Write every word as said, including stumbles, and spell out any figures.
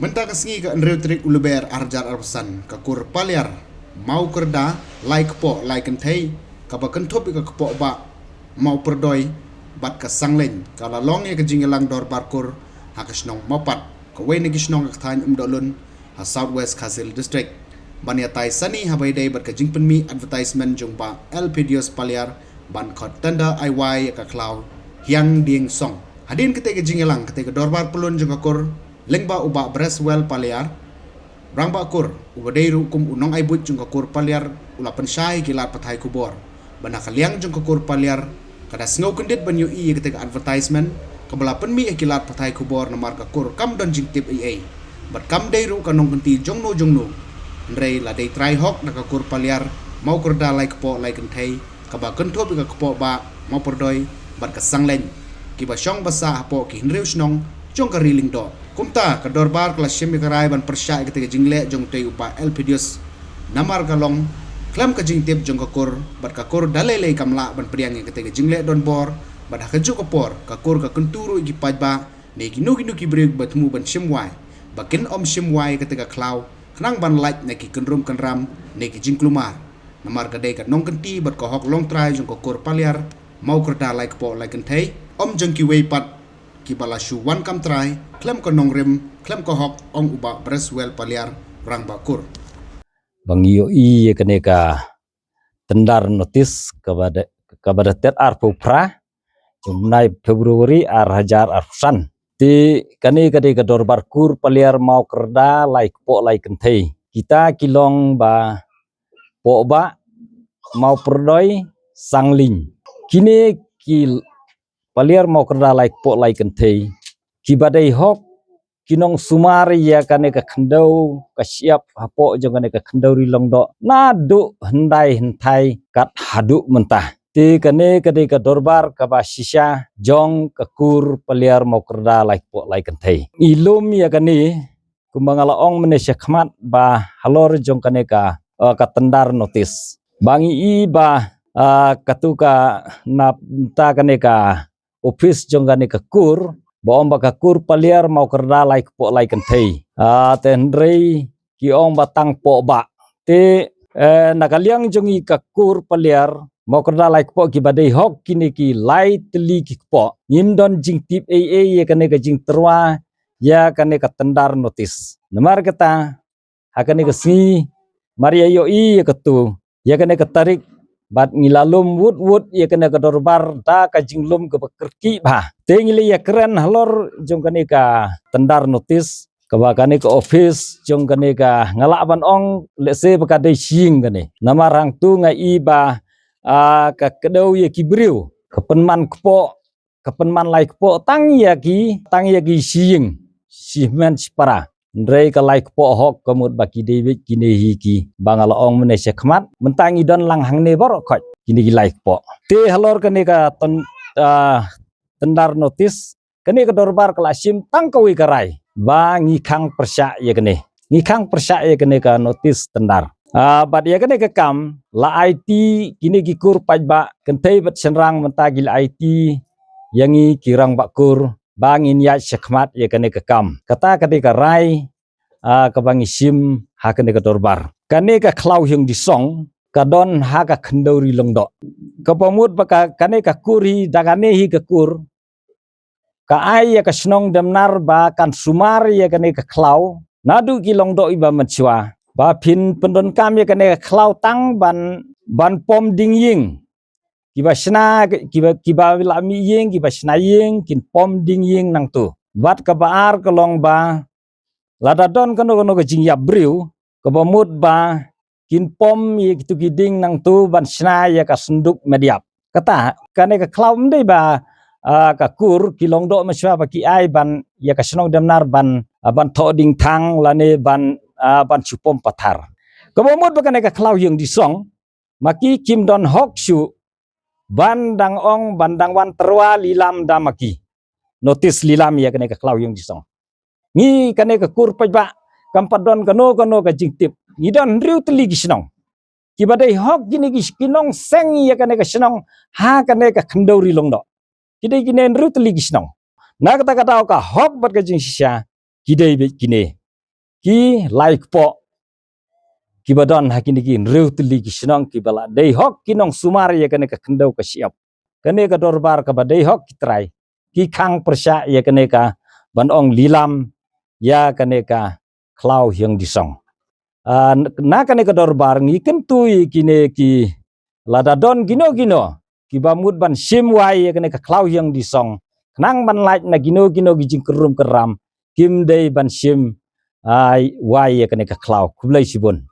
Mynta ka sngi ka hynriew tarik u Lber ar hajar arphew san, ka kur Paliar Mawkyrda Laikpoh Laikynthei, kaba kynthup ïa ka kpoh bah Mawpyrdoi bad ka Sangleiñ, ka la long ïa ka jingïalang dorbar kur ha ka shnong Mawpat, kawei na ki shnong ka thaiñ Umdohlun, ha South West Khasi Hills District, ban ïatai sani ha ba ïadei bad ka jingpynmih advertisement jong Bah Elpidius Paliar ban khot tender ai wai ïa ka khlaw Hiang Dieng Song. Hadien katei ka jingïalang, katei ka dorbar pyllun jong ka kur, lyngba u Bah Breswell Paliar, rangbah kur, uba dei ruh kum u nongai buit jong ka kur Paliar, u la pynshai ïa ki lad pathai khubor ba na ka liang jong ka kur Paliar ka da sngew kyndit ban ïohi ïa katei ka advertisement kaba la pynmih ha ki lad pathai khubor, namar ka kur kam don jingtip ei ei bad kam dei ruh ka nongkynti jongno jongno. Hynrei la dei trai hok da ka kur Paliar Mawkyrda Laikpoh Laikynthei, kaba kynthup ïa ka kpoh bah Mawpyrdoi bad ka Sangleiñ, kiba shong ba sah hapoh ki hynriew shnong jong ka Ri Lyngdoh. Kumta ka dorbar ka la shim ïa ka rai ban pyrshah ïa katei ka jingleh jong utei u Bah Elpidius, namar ka long khlem ka jingtip jong ka kur, bad ka kur da lei lei kam lah ban pdiang ïa katei ka jingleh donbor, bad ha kajuh ka por ka kur ka kyntu ruh ïa ki paidbah ne kino kino ki briew ba thmu ban shim wai ba kin ym shim wai ïa katei ka khlaw, khnang ban lait na ki kynrum kynram ne ki jingkulmar. Namar ka dei ka nongkynti bad ka hok longtrai jong ka kur Paliar Mawkyrda Laikpoh Laikynthei, ym jong kiwei pat kiba la shu wan kam trai khlem ka nongrim khlem ka hok, ong u Bah Breswell Paliar, rangbah kur. Ba ngi ïohi ïa kane ka tender notice kaba da, kaba da tet arphew phra jong u bnai February ar hajar arphew san. Te kane ka dei ka dorbar kur Paliar Mawkyrda Laikpoh Laikynthei. Kita ki long ba Pohbah, Mawpyrdoi, Sangleiñ. Kine ki Paliar Mawkyrda Laikpoh Laikynthei, kiba dei hok ki nongsumar ïa kane ka khyndew ka shyiap hapoh jong kane ka khyndew Ri Lyngdoh naduh hyndai hynthai kat haduh mynta. Te kane ka dei ka dorbar kaba shisha jong ka kur Paliar Mawkyrda Laikpoh Laikynthei. Ngi lum ïa kane, kumba nga la ong mynne shakhmat, ba halor jong kane ka, eh, ka tender notice, ba ngi i ba, eh, katu ka, na mynta kane ka office jong kane ka kur, ba ong ba ka kur Paliar Mawkyrda Laikpoh Laikynthei. Ah, te hynrei ki ong ba tang pohbah. Te, eh, na ka liang jong ngi ka kur Paliar Mawkyrda Laikpoh, kiba dei hok kine ki lai tylli ki kpoh, ngim don jingtip ei ei ïa kane ka jingtyrwa ïa kane ka tender notice. Namar kata, ha kane ka sngi, mar ïa ïohi ïa katu, ïa kane ka tarik, bad ngi la lum wut wut ïa kane ka dorbar da ka jinglum kaba kyrkieh bha. Te ngi la ïakren halor jong kane ka tender notice, kaba kane ka office jong kane ka, nga lah ban ong lehse ba ka dei shi ïing kane. Namar hangtu nga i ba, ah, ka kdew ïa ki briew, ka pynman kpoh, ka pynman lai kpoh tang ïa ki, tang ïa ki shi ïing, shi hynmen shi para. Hynrei ka lai kpoh hok ka mut ba ki dei beit kine hi ki, ba nga la ong mynne shakhmat, mynta ngi don lang hangne baroh khoit kine ki lai kpoh. Te halor kane ka ten-, ah, tender notice, kane ka dorbar ka la shim tang kawei ka rai, ba ngi khang pyrshah ïa kane. Ngi khang pyrshah ïa kane ka notice tender. Ah, bad ïa kane ka kam, la aiti kine ki kur paidbah kynthei bad shynrang mynta ki la aiti ïa ngi ki rangbah kur, ba ngin ïaid shakhmat ïa kane ka kam. Kata ka dei ka rai, ah, kaba ngi shim ha kane ka dorbar. Kane ka khlaw Hiong Di Song, ka don ha ka khyndew Ri Lyngdoh. Kaba mut ba ka, kane ka kur hi, da kane hi ka kur, ka ai ïa ka shnong Demnar ba kan sumar ïa kane ka khlaw naduh ki Lyngdoh iba mynshuwa, ba phin pyndonkam ïa kane ka khlaw tang ban, ban pom ding ïing. Kiba shna, kiba, kiba la mih ïing, kiba shna ïing, kin pom ding ïing nangtu. Bad kaba ar ka long ba, lada don kano kano ka jingïap briew, kaba mut ba kin pom ïa kitu ki ding nangtu ban shna ïa ka synduk met ïap. Kata, kane ka khlaw ym dei ba, ah, ka kur, ki Lyngdoh mynshuwa ba ki ai ban, ïa ka shnong Demnar ban, ah, ban thoh ding thang, lane ban, ah, ban shu pom pathar. Kaba mut ba kane ka khlaw Hiong Di Song, ma ki kim don hok shuh ban dang ong, ban dang wan tyrwa lilam da ma ki. Notice lilam ïa kane ka khlaw Hiong Di Song. Ngi kane ka kur paidbah, kam pat don kano kano ka jingtip. Ngi don hynriew tylli ki shnong. Kiba dei hok kine ki, ki nongseng ïa kane ka shnong, ha kane ka khyndew Ri Lyngdoh. Ki dei kine hynriew tylli ki shnong. Na kata ka daw ka hok bad ka jingshisha, ki dei beit kine. ki lai kpoh kiba don ha kine ki hynriew tylli ki shnong kiba la dei hok ki nongsumar ïa kane ka khyndew ka shyiap. Kane ka dorbar kaba dei hok ki trai ki khang pyrshah ïa kane ka ban ong lilam ïa kane ka khlaw hiang disong. Ah, na kane ka dorbar ngi kyntu ïa kine ki, lada don kino kino kiba mut ban shim wai ïa kane ka khlaw hiang disong, khnang ban lait na kino kino ki jingkyrrum kyrram, kim dei ban shim, ah, wai ïa kane ka khlaw. Khublei shibun.